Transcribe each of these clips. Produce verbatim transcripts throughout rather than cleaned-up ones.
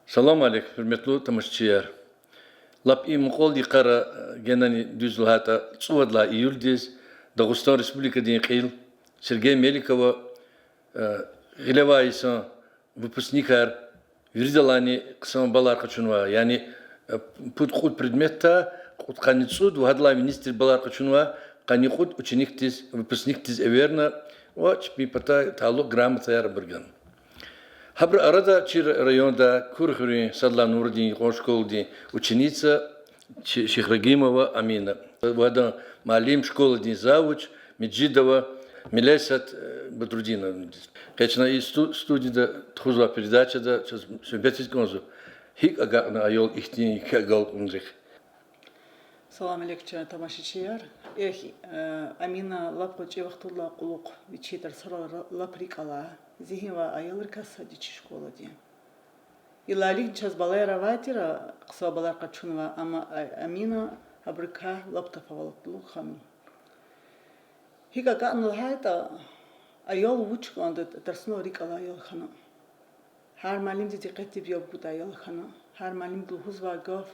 Салам алейк, гьуьрметлу тамашачияр! Лап и мукьвал йикъара, генани дуьз лагьайтӀа, цӀувад лагьай июлдиз Дагъустан Республикадин кьил Сергей Меликова гъилевай йисан выпускникар виридалайни хъсан баллар къачунвай, яни пуд-кьуд предметда кьудкъанни цӀуд ва гьадалай виниз тир баллар къачунвай къанни кьуд ученикдиз, выпускникдиз эверна ва чпин патай талукь грамотаяр абур гана. Гьабурун арада чи районда Кур хуьруьн сад лагьай нумрадин юкьван школадин ученица Шихрагимова Амина ва адан муаллим, школадин завуч Межидова Мелесат Бадрудиновнадиз. Къе чна и сту-, студияда тухузвай передачада чаз суьгьбетиз кӀанзава, гьикӀ агакьна аял ихьтин еке агалкьунрихъ. Салам алейк, чан тамашачияр! Эхь, Амина лап гъвечӀи вахтунилай кьулухъ вичин тарсарал лап рикӀ алай, зигьин авай аялрикай сад я чи школадин. Илаликни чаз балаяр авай тир, хъсан баллар къачунвай, амма Амина гьабурукай лап тафаватлу хьанва. ГьикӀ агакьна лагьайтӀа, аял вуч кӀанда, тарсунал рикӀ алай аял хьана. Гьар муаллимдин дикъетдив яб гудай аял хьана. Гьар муаллимди лугьузвай гаф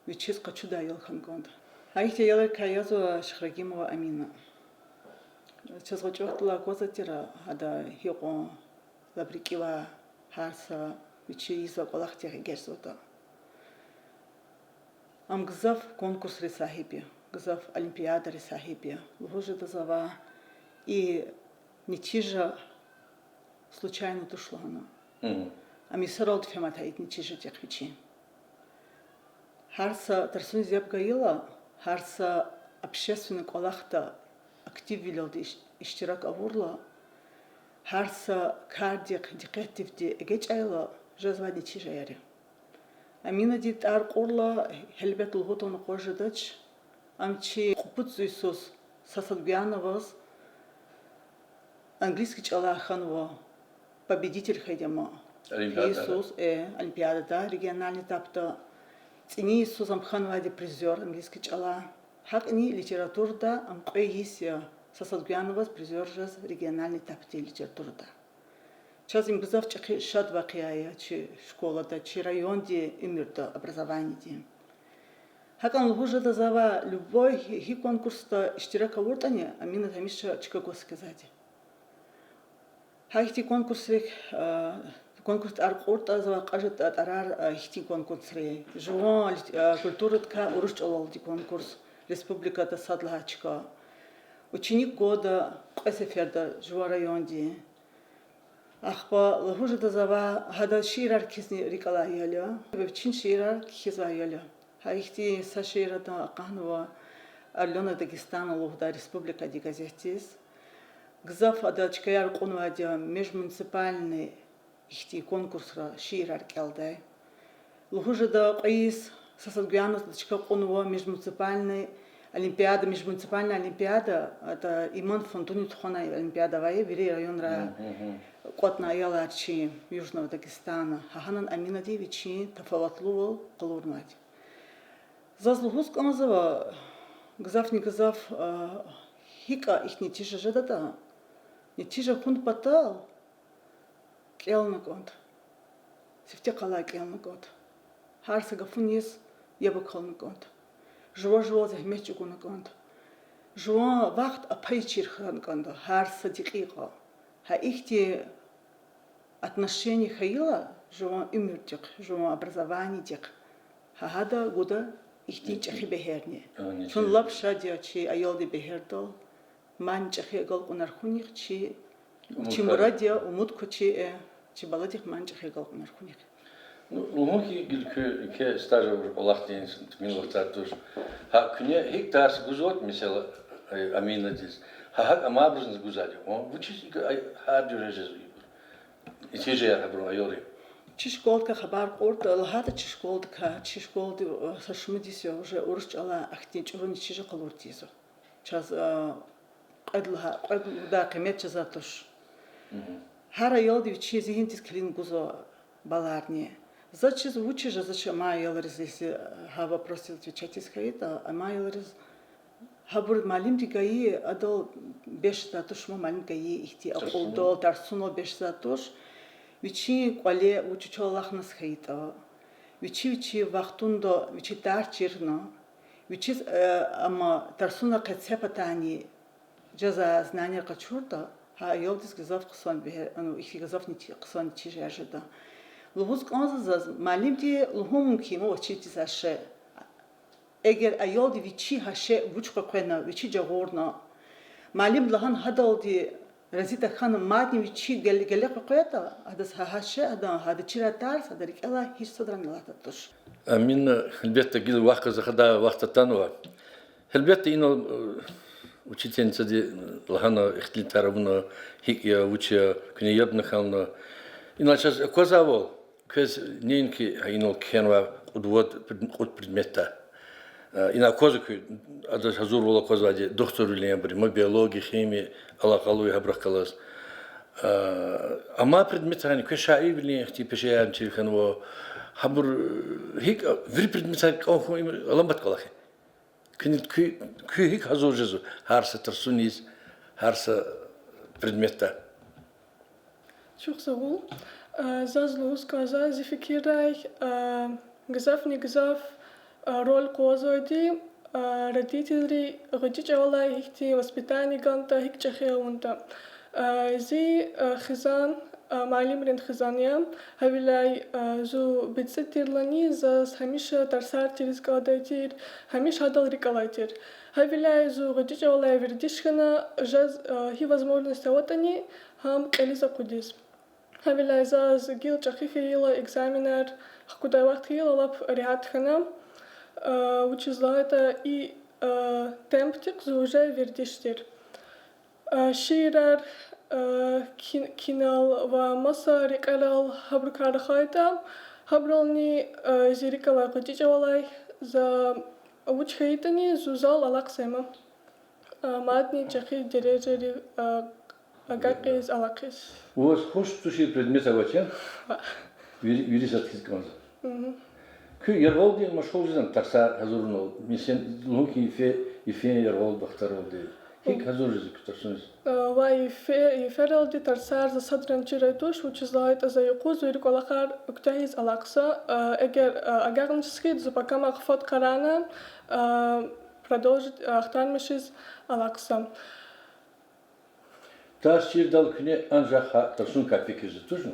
вичиз къачудай аял хьана кӀанда. Гьа ихьтин аялрикай язва Шихрагимова Амина. Чаз гъвечӀи вахтунилай аквазвай тир ада гьикьван лап рикӀивай, гьар са вичи ийизвай кӀвалахдихъ эгечӀзаватӀа. Ам гзаф конкурсрин сагьиб я, гзаф олимпиадарин сагьиб я. Лугьуз жеда завай, и нетижа случайно туш лагьана. Ам йисаралди фематӀа и нетижадихъ вичин. Гьар са тарсуниз яб гайила, гьар са общественный кӀвалахда активвилелди иш-, иштирак авурла, гьар са кардихъ дикъетдивди эгечӀайла, жезвай нетижаяр я. Аминадин тӀвар кьурла, гьелбетда, лугьуз тавуна акъваз жедач, ам чи Кьупуцдин йисуз Сасадгуяноваз английский чӀалай хьанва, победитель хьайиди ам. Олимпиадада. Йисуз, э, олимпиадада, региональный этапда. ЦӀинин йисуз ам хьанвайди призёр английский чӀалай. ГьакӀни литературада ам кьве йис я Сасадгуяноваз призёр жез региональный этапдин литературада. Чаз им гзаф чӀехи шад вакъиа я чи школада, чи райондин уьмуьрда, образованиедин. ГьакӀан лугьуз жеда завай, любой гьи, гьи конкурсда иштирак авуртӀани, Аминат гьамиша чка гваз хквезвайди. Гьа ихьтин конкурсрик, конкурс тӀвар кьуртӀа, завай кьаз жеда тӀварар, ихьтин конкурсрин. Жуван культурадикай урус чӀалалди конкурс, республикада сад лагьай чка. Ученик года кьве сеферда жуван райондин. Ахпа лугьуз жеда завай, гьада шиирар кхьизни рикӀ алай аял я, вичин шиирар кхьизвай аял я. Гьа ихьтин са шиир адан акъатнава Орлёнок Дагестана лугьудай республикадин газетдиз. Гзаф ада чкаяр кьунвайди я межмуниципальный ихьтин конкурсра шиирар кӀелдай. Лугьуз жеда кьве йис Сасадгуяноваз чка кьунва межмуниципальный олимпиада, межмуниципальный олимпиада, ада Иман Фондунин тухванай олимпиада авай, вири районрай кӀватӀнавай аялар чи Южного Дагестана. Гьа гьанани Аминади вичин тафаватлувал къалурнавайди. Заз лугьуз кӀанзава, гзафни гзаф, гьикӀа ихьтин нетижа жедатӀа, нетижа хьун патал кӀелна кӀанда. Сифте къалай кӀелна кӀанда. Гьар са гафуниз яб акална кӀанда. Жува-жувал зегьмет чӀугуна кӀанда. Жуван вахт а пайчир хьана кӀанда, гьар са декьикьа. Гьа ихьтин отношение хьайила жуван уьмуьрдихъ, жуван образованиедихъ, гьа гьада гуда ихьтин чӀехи бегьерни. Чун лап шад я чи аялдин бегьердал, мадни чӀехи агалкьунар хьунихъ, чи, чи мурад я, умуд ква чи, э, чи баладихъ мадни чӀехи агалкьунар хьунихъ. Ну, лугьун хьи, гила куь еке стаж авур кӀвалахдин тӀимил вахтар туш. Гьа куьне гьикӀ тарс гузватӀа, месела, Аминадиз, гьа гьакӀ амайбурузни гузвайди я. Вучиз икӀ гьар жуьре жезва ибур? Нетижаяр гьабурун аялрин. Чи школадикай хабар кьуртӀа, лагьайтӀа чи школадикай, чи школади са шумуд йис я уже урус чӀалай ахьтин чӀуру нетижа къалур тийизва. Чаз кьвед лагьай, кьвед лугьудай къимет чаз туш. Гьар аялди вичин зигьиндиз килигна гузва балларни. Заз чиз, вучиз жезвач амай аялриз, если гьа вопросдиз отвечатьиз хьайитӀа, амай аялриз гьабур муаллимди гайи, адал бес жезвай туш, муаллимди гайи ихьтин акьулдал, тарсунал бес жезвай туш. Вичин кӀвале вуч-вуч алахъназ хьайитӀа, вичи-вичи вахтунда вичи тарс чирна, вичиз, э, амма тарсунал къецепатани жеза знания къачуртӀа, гьа аялдиз гзаф хъсан бегьер, ну, ихьтин гзафни чи-, хъсан нетижаяр жеда. Лугьуз кӀанзава заз, муаллимди лугьун мумкин я, вичиз гьа шей. Эгер аялди вичи гьа шей вуч къекъвена, вичи жагъурна, муаллимди лагьана гьадалди рази тахьана, мадни вичи гел-, геле къекъвейтӀа, адаз гьа, гьа шей, адан, гьадан чирай тарс, адан рикӀелай гьич садрани алатдай туш. Амин, гьелбетда, гила вахъ галаз ахадай вахт атанва. Гьелбетда, инал, э, учительницади лагьана, ихтилатар авуна, гьикӀ я, вуч я, куьне ябна хьана. Инал чаз аквазвайвал, квез неинки гьа инал кхьенвай кьуд-вад пред-, кьуд предметда. Э, ина аквазва куь, адаз гьазурвал аквазвайди, духтурвилин абур, ма биология, химия, алакъалу я гьабурухъ галаз. Э, амай предметарни, квез шаирвилин ихьтин пешеярни чир хьанва, гьабур, э, гьикӀ, вири предметар кӀан хьун им аламат кӀвалах я. Куьн, куь, куьн гьикӀ гьазур жезва гьар са тарсуниз, гьар са предметда? Чухсагъул. Э, заз лугьуз кӀанзава, зи фикирдай, э, гзафни гзаф, э, роль къугъвазвайди, э, родительри гъвечӀи чӀавалай гьихьтин воспитание ганатӀа, гьикӀ чӀехи авунатӀа. Э, зи, э, хизан, э, муаллимрин хизан я, гьавиляй, э, зун бицӀи тирлани заз гьамиша тарсар чириз кӀандай тир, гьамиша гьадал рикӀ алай тир. Гьавиляй зун гъвечӀи чӀавалай вердиш хьана, жез, э, гьи возможность аватӀани, гьам кьилиз акъудиз. Гьавиляй заз гила чӀехи хьайила, экзаменар хкудай вахт хьайила лап регьят хьана, э, вучиз лагьайтӀа и, э, темпдихъ зун уже вердиш тир. Э, шиирар, э, кин-, кинал ва маса рекьерал гьабурукай рахайтӀа, гьабурални, э, зи рикӀ алай гъвечӀи чӀавалай, за вуч хьайитӀани зун зал алахъзамач. Э, мадни чӀехи дережайрив, э, агакьиз, алахъиз. Ваз хуш тушир предмет авач, я? Вири, вири сад хьиз кӀанзава. Куьн яргъалди машгъул жезвани тарсар гьазурунал? Месела, лугьун хьи, йифе-, йифен яргъал вахтаралди. ГьикӀ гьазур жезва куьн тарсуниз? Э, ва йифе-, йифералди тарсар за садрани чирай туш, вучиз лагьайтӀа за юкъуз вири кӀвалахар куьтягьиз алахъзава. Э, эгер, э, агакьнаваз хьайитӀа, зун пакамахъ фад къарагъна, э, продолжить, э, ахтармишиз алахъзава. Тарс чирдалди куьне анжах гьа тарсуникай фикир жез, тушни?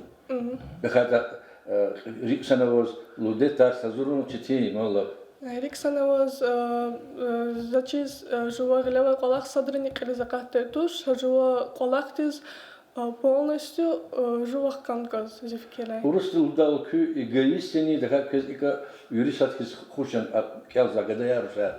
ТахьайтӀа, э, рикӀ санаваз лугьудай тарс гьазурун четин я лап. Э, рикӀ санаваз, э, э, заз чиз, э, жува гъилевай кӀвалах садрани кьилиз акъатдай туш, жува кӀвалахдиз, э, полностью, э, жува хкана кӀанзава, зи фикирдай. Урусди лугьудайвал, куьн эгоист яни, тахьайтӀа квез икӀ вири сад хьиз хуш яни, а, кӀелзавай гадаяр, рушар,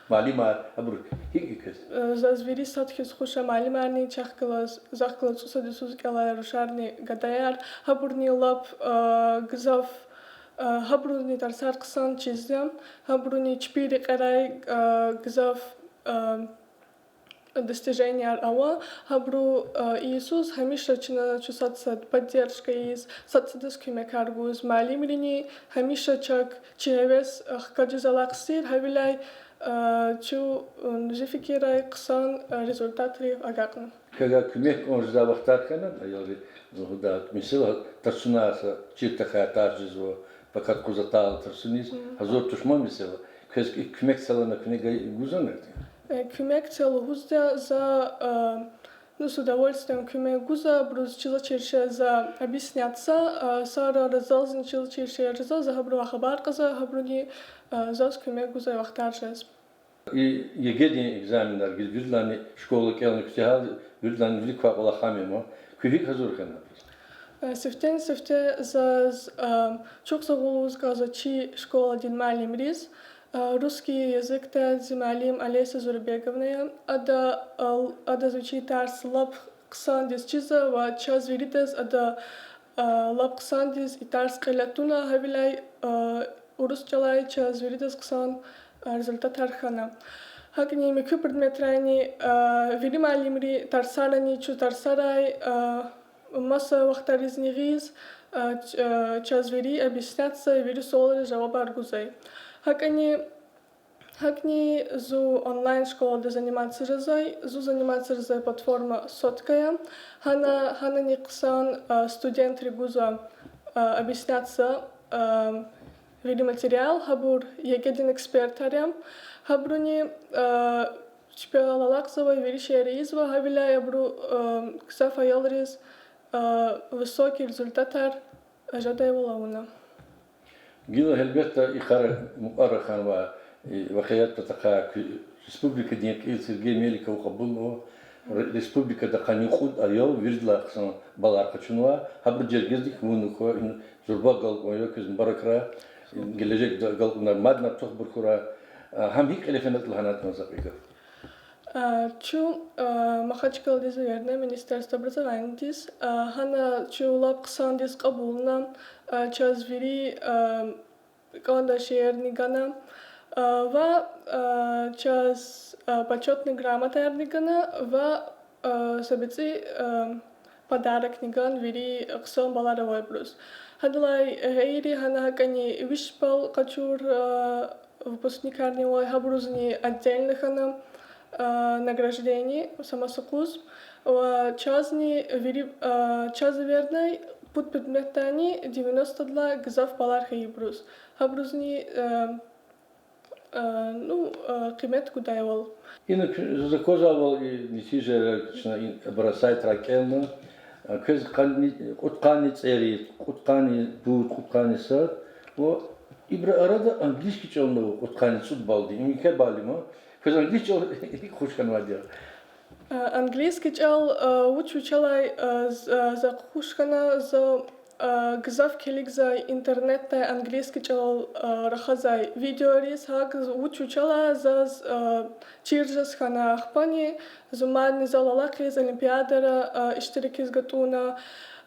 муаллимар, абур гьикӀ я квез? Э, заз вири сад хьиз хуш я муаллимарни, чахъ галаз, захъ галаз цӀусад йисуз кӀелай рушарни гадаяр, гьабурни лап, э, гзаф, э, гьабурузни тарсар хъсан чизва, гьабуруни чпин рекьерай, э, гзаф, э, достиженияр ава, гьабуру, э, и йисуз гьамиша чна чун сад-сад поддержка ийиз, сад-садаз куьмекар гуз, муаллимрини гьамиша чак чи гьевес, э, хкажиз алахъзавайтир, гьавиляй, э, чун, э, зи фикирдай хъсан, э, результатрив агакьна. Квевай куьмек кьун жезвай вахтар хьана, аялри, лугьудай, месела, тарсунар са чир тахьай тарс жезва, пакад къуз атайла тарсуниз, гьазур тушман, месела. Квез и куьмек це лагьана, куьне гайи гузвани? Э, куьмек це лугьузва, за, э, ну, с удовольствием куьмек гузва, абуруз чизвачир шей за объяснять це, э, сарар залзни чизвачир шей жезва, за гьабурувай хабар кьазва, гьабуруни, э, заз куьмек гузвай вахтар жез. И ЕГЭ-дин экзаменар гила виридалайни школа кӀелна куьтягьайла, виридалайни вилик квай кӀвалах гьам я ман. Куьн гьикӀ гьазур хьанва? Э, сифтени-сифте заз, э, чухсагъул лугьуз кӀанзава чи школадин муаллимриз. Э, русский языкдай зи муаллим Олеся Зурбеговна я. Ада, э, адаз вичин тарс лап хъсандиз чизва ва чаз виридаз ада, э, лап хъсандиз и тарс кьиле туна, гьавиляй, э, урус чӀалай чаз виридаз хъсан, э, результатар хьана. ГьакӀни муькуь предметрайни, э, вири муаллимри тарсарани, чун тарсарай, э, маса вахтаризни гъиз, э, ч-, э, чаз вири объяснять це, вири суалриз жавабар гузвай. ГьакӀни ГьакӀни зун онлайн школада заниматься жезвай, зун заниматься жезвай платформа Сотка я. Гьана, гьанани хъсан, а, студентри гузва, а, объясняться, а, вири материал, гьабур ЕГЭ-дин экспертар я. Гьабуруни, а, чпелал алакьзавай, вири шейэр ийизва, гьавиляй абуру, а, гзаф аялриз, а, высокий результатар жедайвал авуна. Гила гьелбетда и кар мукьвара хьанва, и вакъиат патахъай куь республикадин кьил Сергей Меликов кьабулнава, ре-, республикада къанни кьуд аял виридалай хъсан баллар къачунва, гьабурун жергедик вун хьухь, им зурба агалкьун я, квез мубаракрай, гележегда агалкьунар мадни артухбур хьурай, гьам гьикӀ кьиле фенатӀа лагьанайтӀа за кьве гаф. А, чун, а, Махачкъаладиз эверна, Министерство образованиядиз, а, гьана чун лап хъсандиз кьабулна, а, чаз вири, а, кӀандай шейэрни гана, а, ва, а, чаз, а, почётный грамотаярни гана ва, а, са бицӀи, а, подарокни гана вири хъсан баллар авайбуруз. Гьадалай гъейри гьана гьакӀани виш балл къачур, а, выпускникарни авай, гьабурузни отдельно хьана, а, награждение са маса юкъуз. Ва чазни вири, а, чаз эвернай пуд предметдани девяностодилай гзаф баллар хьайибуруз. Гьабурузни, а, а, ну, а, къимет гудайвал. Ина куь-, заз аквазвайвал и нетижайра чна и абурун сайтрай кӀелна, а, квез къанни, кьудкъанни цӀерид, кьудкъанни пуд, кьудкъанни сад, ва ибурун арада английский чӀални ава кьудкъанни цӀуд баллдин. Им еке балл я ман. Квез английский чӀал гьикӀ хуш хьанвайди я? А, английский чӀал, а, вуч вичелай, а, з-, а, захъ хуш хьана, за, а, гзаф килигзавай интернетдай английский чӀалал, а, рахазвай видеойриз, гьакӀ з-, вуч вичелай заз, а, чир жез хьана, ахпани зун мадни зал алахъиз олимпиадара, а, иштиракиз гатӀунна.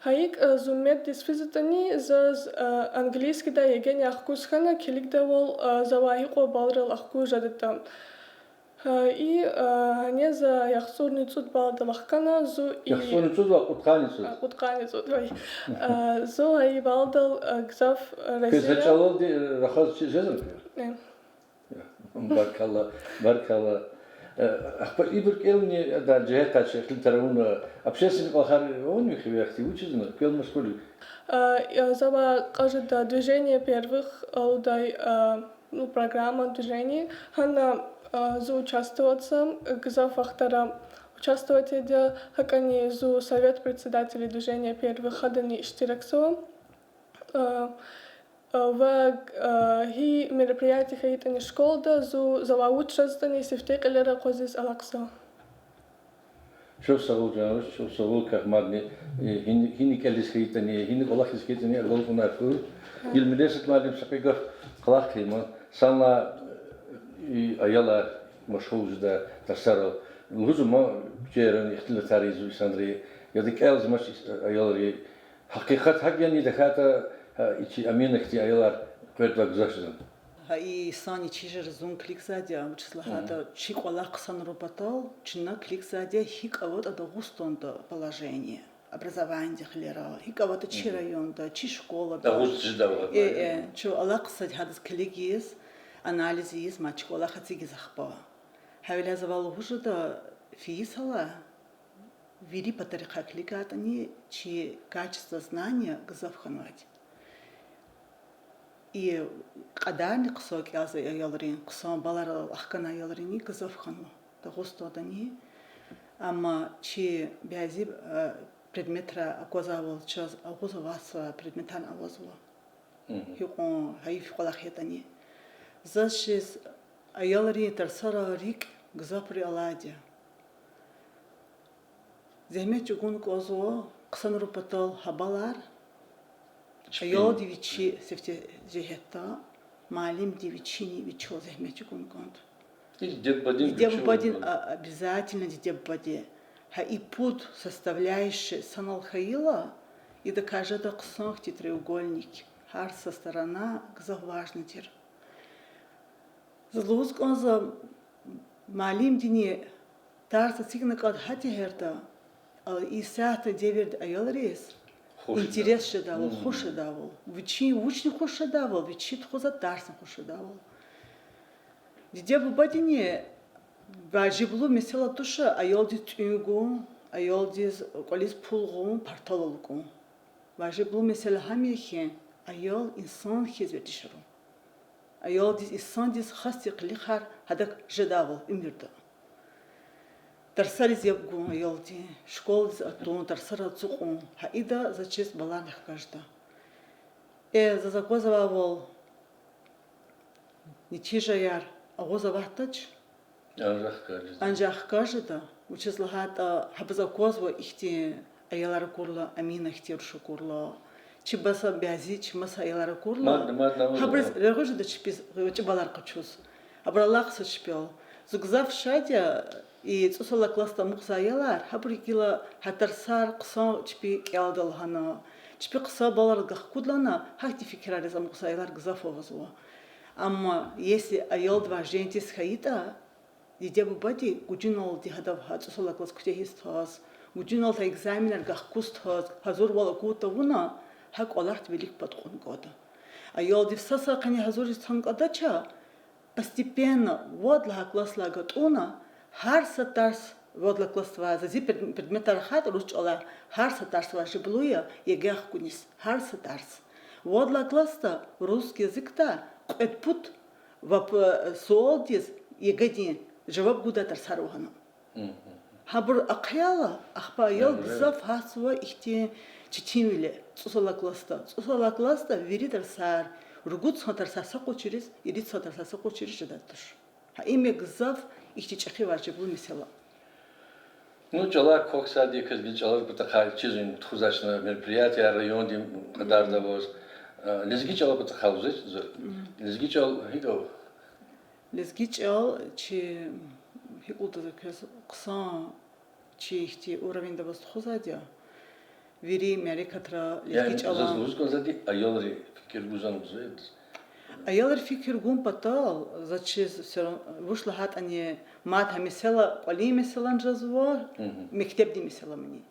Гьа икӀ, а, зун меддиз физватӀани, заз, а, английскийдай ЕГЭ-ни ахкваз хьана, килигдайвал, а, завай гьикьван баллрал ахкваз жедатӀа. Гьа, и, а, гьанай за яхцӀурни цӀуд баллдал ахкана, зун и... ЯхцӀурни цӀуд ва кьудкъанни цӀуд. А, кьудкъанни цӀуд, вай. А, зун гьа и баллдал, а, гзаф, а, рази я. Квез гьа чӀалалди рахаз чиз жезвани? Э. Баркалла, баркалла. Э, ахпа ибур кӀелни, да, жигьетдай чи ихтилатар авуна, общественный кӀвалахар авани ви хиве хьтин, вучиз ина кӀел машгъул я? А, я, завай кьаз жеда Движение первых лугьудай, а, ну, программа движения. Гьана, а, зун участвовать ийида, гзаф вахтара участвовать ийида, гьакӀани зун Совет председателей Движения первых, гьадани иштиракзава. А, а, ва, а, гьи мероприятие хьайитӀани школада, зун завай вуч жезватӀани сифте кьилера акъвазиз алахъзава. Чухсагъул, жанр, чухсагъул, квехъ мадни, э, гьин-, гьина кӀелиз хьайитӀани, гьина кӀвалахиз хьайитӀани агалкьунар хьуй. Гьа. Гила Милесат муаллим, са кьве гаф кӀвалахиз хьи ман, санлай, э, и аялар машгъул жеда тарсарал. Лугьузва ман, куьчейрани ихтилатар ийизва инсанри, яда кӀелзамач аялри. Гьакъикъат гьакӀ яни, тахьайтӀа, гьа, и чи Амина хьтин аялар къвердавай гзаф жезва? Гьа и санни чирзава зун килигзавайди я, вучиз лагьайтӀа чи кӀвалах хъсанарун патал чна килигзавайди я гьикӀ аватӀа Дагъустанда положение, образованидин хилера, гьикӀ аватӀа чи районда, чи школада. Дагъуст жеда ватӀа. Э, э, чун алахъзавайди гьадаз килигиз, анализ ийиз, мад чи кӀвалах эцигиз ахпа. Гьавиляй завай лугьуз жеда, фейи йисалай вири патарихъай килигайтӀани, чи качество знания гзаф хьанвайди. И кьадарни хъсан кӀелзавай аялрин, хъсан балларал ахканвай аялрини гзаф хьанва Дагъустандани. Амма чи бязи, э, предметрай аквазвайвал чаз агъуз аватзавай предметарни авазва. Гьикьван гьайиф кӀвалах ятӀани. Заз чиз, аялрин тарсарал рикӀ гзафбур алайди я. Зегьмет чӀугуна кӀанзава хъсанарун патал гьа баллар. Аялди вичи сифте жигьетда, муаллимди вичини вичел зегьмет чӀугуна кӀанда. Диде-бубадин, а, обязательно диде-бубади. Гьа и пуд составляющая санал хьайила, идакай жеда хъсан хьтин треугольник. Гьар са сторона гзаф важный тир. Заз лугьуз кӀанзава, муаллимдини тарс эцигна кӀанда гьа тегьерда, а, исятда девирда аялриз интерес жедайвал, хуш жедайвал. Вичин вучни хуш жедайвал, вичи тухузвай тарсни хуш жедайвал. Диде-бубадини важиблу месэла туш аялдиз тӀуьн гун, аялдиз кӀвализ пул гъун, партал алукӀун. Важиблу месэла гьам я хьи, аял инсан хьиз вердиш авун. Аялдиз инсандиз хасди къилихар гьадак жедайвал уьмуьрда. Тарсариз яб гун аялдин, школадиз атун, тарсар ацукьун, гьа ида заз чиз баларни хкажда. Э, заз аквазвайвал, нетижаяр агъуз аватдач. Анжах хкажда. Анжах хкажда, вучиз лагьайтӀа гьабуруз аквазва ихьтин аялар акурла, Амина хьтин руш акурла, чи баса бязи, чи маса аялар акурла. Мад, мад, мад, гьабуруз мад. Регъуь жеда чпиз гъвечӀи балар къачуз. Абур алахъзава чпел. Зун гзаф шад я, и цӀусад лагьай классда амукьзавай аялар, гьабуру гила гьа тарсар хъсан чпи кӀелда лагьана, чпи хъсан баллар гахкуд лагьана, гьахьтин фикирар яз амукьзавай аялар гзаф авазва. Амма если аялдивай женгиз хьайитӀа, диде-бубади гужуналди гьадав гьа цӀусад лагьай класс куьтягьиз таз, гужуналди гьа экзаменар гахкуз таз гьазурвал акун тавуна, гьа кӀвалахди вилик пад кьун кӀанда. Аялди са-са къене гьазуриз тун кӀандач, постепенно вад лагьай классдилай гатӀунна, гьар са тарс, вад лагьай классдивай за зи пред-, предметар рахайтӀа, рус чӀалай, гьар са тарс важиблу я ЕГЭ хкуниз, гьар са тарс. Вад лагьай классда русский языкдай кьвед-пуд вап-, суалдиз ЕГЭ-дин жаваб гудай тарсар ава гьана. Гьабур ахъайла, ахпа аял гзаф гьатзава ихьтин четинвиле цӀусад лагьай классда. ЦӀусад лагьай классда вири тарсар, ругуд йисан тарсар са къуз чириз, ирид йисан тарсар са къуз чириз жедай туш. Гьа им я гзаф ихьтин чӀехи важиблу месэла. Ну, чӀалар квахьзавайди я, квез гила чӀаларин патахъай чизвай тухузвачни мероприятияр райондин кьадарда аваз. Э, лезги чӀалан патахъай лугьузвай за. Лезги чӀал гьикӀ ава? Лезги чӀал чи, гьикӀ лугьуда за квез, хъсан чи ихьтин уровеньда аваз тухузвайди я. Вири мярекатра лезги чӀалан, заз лугьуз кӀанзавайди, аялри фикир гузвани, лугьузва. Аялри фикир гун патал, заз чиз всё равно, вуч лагьайтӀани, мад гьа месэла кӀвалин месэлани жезва, мектебдин месэламани.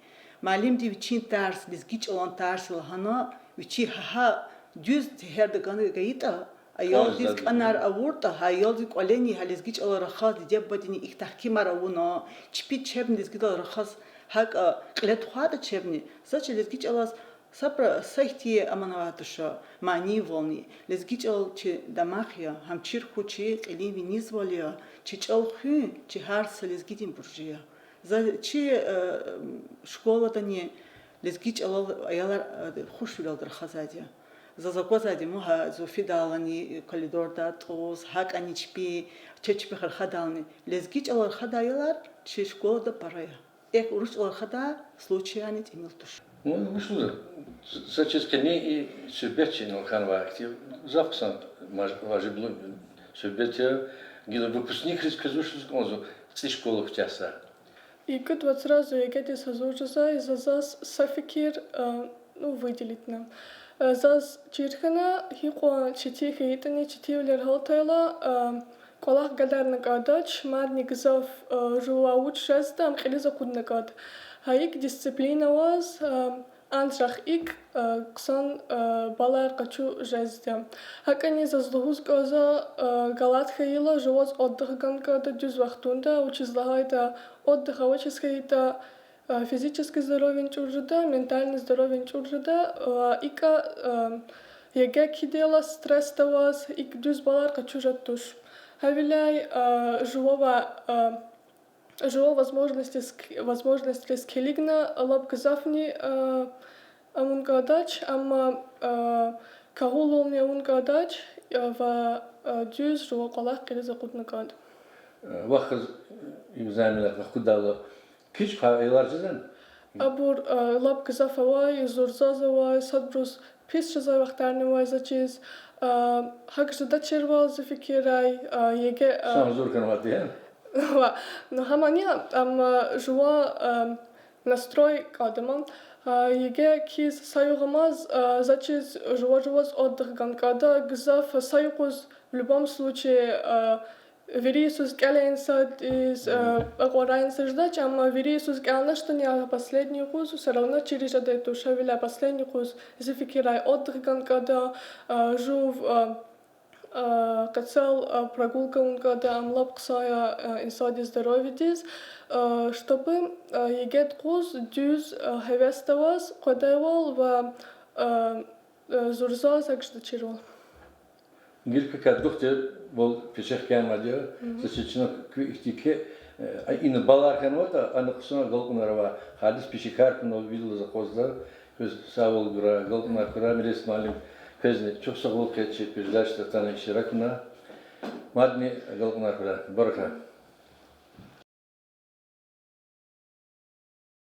Муаллимди вичин тарс, лезги чӀалан тарс лагьана, вичи гьа-гьа дуьз тегьерда гана гайитӀа, аялдиз кӀанзавайди кӀанар авуртӀа, гьа аялдин кӀвалени гьа лезги чӀалал рахаз, диде-бубадини ихьтин тагькимар авуна, чпи чебни лезгидал рахаз, гьакӀ кьиле тухвайтӀа чебни, заз чиз лезги чӀалаз са пра-, са ихьтин аман авай туш, манийвални. Лезги чӀал чи дамах я, гьам чир хьуй чи кьилин винизвал я, чи чӀал хуьн чи гьар са лезгидин буржи я. За чи, э, школадани лезги чӀалал аялар, э, хушвилелди рахазвайди я. Заз аквазвайди я мугьа Зуфидалани коридорда тӀуз, гьакӀани чпи, чеб чпихъ рахадайлани. Лезги чӀалал рахадай аялар чи школада пара я. Эхь, урус чӀалал рахадай случайни тӀимил туш. Ну, вуч лугьузва, са чиз къени и суьгьбет чи инал хьанвай ихьтин гзаф хъсан маж-, важиблу суьгьбет я. Гила выпускникриз квез вуч лугьуз кӀанзава, цӀи школа куьтягьзавай? ИкӀ вацра зун ЕГЭдиз гьазур жезвай, за, заз са фикир, э, ну, выделитьна. Э, заз чир хьана, гьикьван четин хьайитӀани, четинвилер гьалтайла, э, кӀвалах гадарна кӀандач, мадни гзаф, э, жува вуч жезда, ам кьилиз акъудна кӀанда. Гьа икӀ дисциплина аваз, э, анжах икӀ, э, хъсан, э, баллар къачу жезда. ГьакӀани заз лугьуз кӀанзава, э, галат хьайила жуваз отдых гана кӀанда дуьз вахтунда, вучиз лагьайтӀа отдых авачиз хьайитӀа, э, физический здоровьени чӀур жеда, ментальный здоровьени чӀур жеда, э, икӀа, э, ЕГЭ кхьидайла стрессда аваз, икӀ дуьз баллар къачу жеда туш. Гьавиляй, э, жувавай, э, жуван возможностьриз, возможностьриз килигна лап гзафни, э, авун кӀандач, амма, э, кагьулални авун кӀандач, э, ва, э, дуьз жуван кӀвалах кьилиз акъудна кӀанда. Э, вахаз экзаменар къакъудайла кичӀе квай аялар жезвани? Абур, э, лап гзаф авай, зурзаз авай, садбуруз пис жезвай вахтарни авай за чиз. Э, гьакӀ жедачирвал зи фикирай, э, ЕГЭ, э, хъсан гьазур хьанвайди я? Ва, ну, гьамани, амма жуван, э, настрой кӀанда ман. Э, ЕГЭ кхьиз са югъ амаз, э, за чиз жува-жуваз отдых гана кӀанда, гзаф са юкъуз в любом случае, э, вири йисуз кӀелайла инсандиз, э, акьван райни са жедач, амма вири йисуз кӀелнатӀани, а последний юкъуз всё равно чириз жедай туш, гьавиляй последний юкъуз зи фикирай отдых гана кӀанда, э, жув, э, Э, къецел, э, прогулка авун кӀанда, ам лап хъсан я, э, инсандин здоровьедиз, э, чтобы, э, ЕГЭ-д къуз дуьз, э, гьевесда аваз къведайвал ва, э, э, зурзаз акӀ жедачирвал. Гила квекай дугъ тир, вал пешекь кӀан мад я, за чи чна куь ихьтин кхьей, э, ина баллар хьанватӀа, ана хъсан агалкьунар авай, гьадаз пешекар хьунал виридаз акъвазда, квез сагъвал гурай, агалкьунар хьурай, Мирес муаллим, квезни чухсагъул хьи чи передачада атана иштиракна. Мадни агалкьунар хьурай. Баракалла.